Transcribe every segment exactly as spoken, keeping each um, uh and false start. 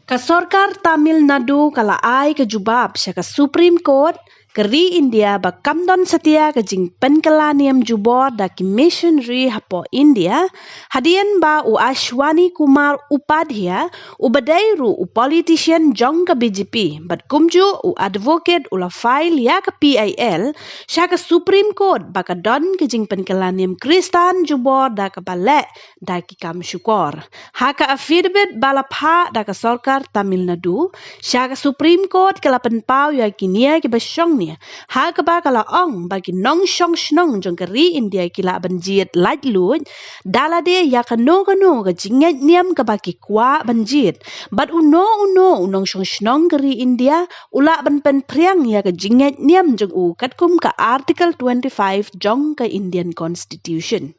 Ka sorkar Tamil Nadu ka la ai ka jubab sha ka Supreme Court ka ri India ba kam don satia ka jingpynkylla niam jubor da ki missionary hapoh India, hadien ba u Ashwani Kumar Upadhyay, u ba dei ruh u politician jong ka B J P, bad kumjuh u advocate u la file ïa ka P I L sha ka Supreme Court ba ka don ka jingpynkylla niam Khristan jubor da kaba leh da ki kam shukor. Ha ka affidavit ba la phah da ka sorkar Tamil Nadu sha ka Supreme Court ka la pynpaw ïa ki nia ki ba shong nia, ha kaba ka la ong ba ki nongshong shnong jong ka ri India ki lah ban jied laitluid da lade ïa kano kano ka jingngeit niam kaba ki kwah ban jied, bad uno uno u nongshong shnong ka ri India u lah ban pynphriang ïa ka jingngeit niam jong u katkum ka Article twenty-five jong ka Indian Constitution.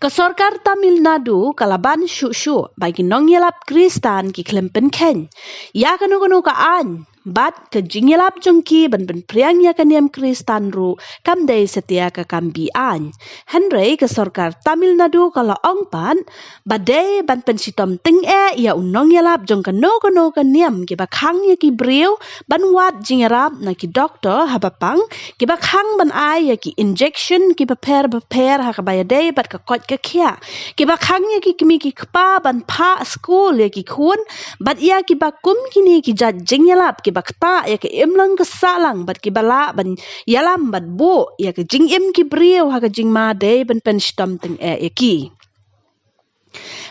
Ka sorkar Tamil Nadu ka la ban shuh shuh ba ki nongïalap Khristan ki khlem pynkheiñ ïa kano kano ka aiñ, bad ka jingïalap jong ki ban pynphriang ïa ka niam Khristan ruh kam dei satia ka kam be-aiñ. Hynrei ka sorkar Tamil Nadu ka la ong pat ba dei ban pynshitom tyngeh ïa u nongïalap jong kano kano ka niam ki ba khang ïa ki briew ban wad jingïarap na ki doktor haba pang, ki ba khang ban ai ïa ki injection ki bapher bapher ha kaba ïadei bad ka koit ka khiah, ki ba khang ïa ki kmie ki kpa ban phah skul ïa ki khun, bad ïa ki ba kum kine ki jait jingïalap ki ba ktah ïa ka imlang ka sahlang bad ki ba lah ban ïalam bad buh ïa ka jingim ki briew ha ka jingma dei ban pynshitom tyngeh ïa ki.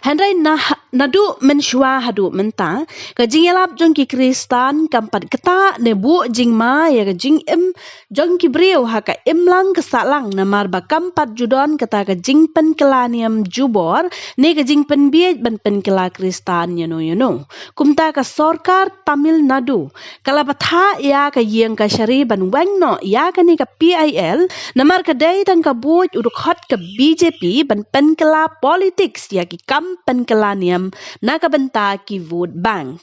Hynrei na, naduh mynshuwa haduh mynta, ka jingïalap jong ki Khristan kam pat ktah ne buh jingma ïa ka jingim jong ki briew ha ka imlang ka sahlang, namar ba kam pat ju don kata ka jingpynkylla niam jubor ne ka jingpynbiej ban pynkylla Khristan ïano ïano. Kumta ka sorkar Tamil Nadu ka la bthah ïa ka ïing kashari ban weng noh ïa kane ka P I L, namar ka dei tang ka buit u dkhot ka B J P ban pynkylla politics ïa ki kam pynkylla niam na ka bynta ki vote bank.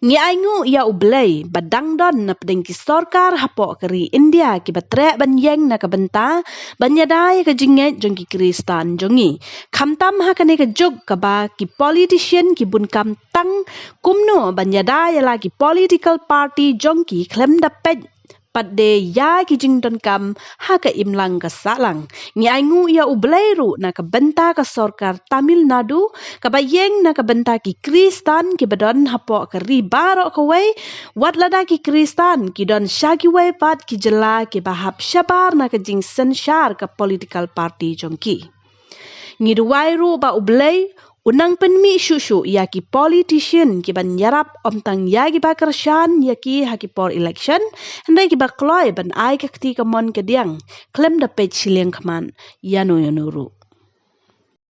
Ngi ainguh ïa U Blei ba dang don na pdeng ki sorkar hapoh ka ri India ki ba treh ban ïeng na ka bynta ban ïada ïa ka jingngeit jong ki Khristan jong ngi, khamtam ha kane ka juk kaba ki politician ki bun kam tang kumno ban ïada ïa la ki political party jong ki khlem da peit pat de ïa ki jingdonkam ha ka imlang ka sahlang. Ngi ainguh ïa U Blei ruh na ka bynta ka sorkar Tamil Nadu kaba ïeng na ka bynta ki Khristan ki ba don hapoh ka ri baroh kawei, wat lada ki Khristan ki don sha kiwei pat ki jylla ki ba hap shabar na ka jingsynshar ka political party jong ki. Ngi duwai ruh ba U Blei un nang pynmih shuh shuh ïa ki politician ki ban ïarap, ym tang ïa ki ba kyrshan ïa ki ha ki por election, hynrei ki ba kloi ban ai ka kti kamon kadiang khlem da peit shiliang khmat ïano ïano ruh.